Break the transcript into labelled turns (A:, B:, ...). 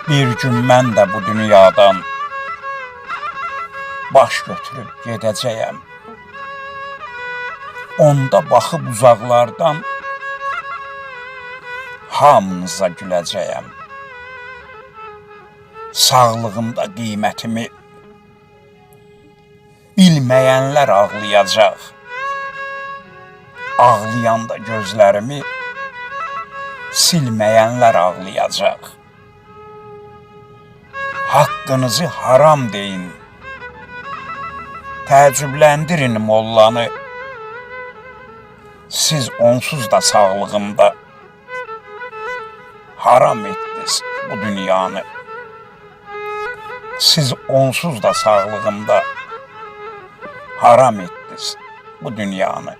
A: Bir gün mən də bu dünyadan baş götürüb gedəcəyəm. Onda baxıb uzaqlardan hamınıza güləcəyəm. Sağlığımda qiymətimi bilməyənlər ağlayacaq. Ağlayanda gözlərimi silməyənlər ağlayacaq. Haqqınızı haram deyin. Təəccübləndirin mollanı. Siz onsuz da sağlığımda haram etdiniz bu dünyanı. Siz onsuz da sağlığımda haram etdiniz bu dünyanı.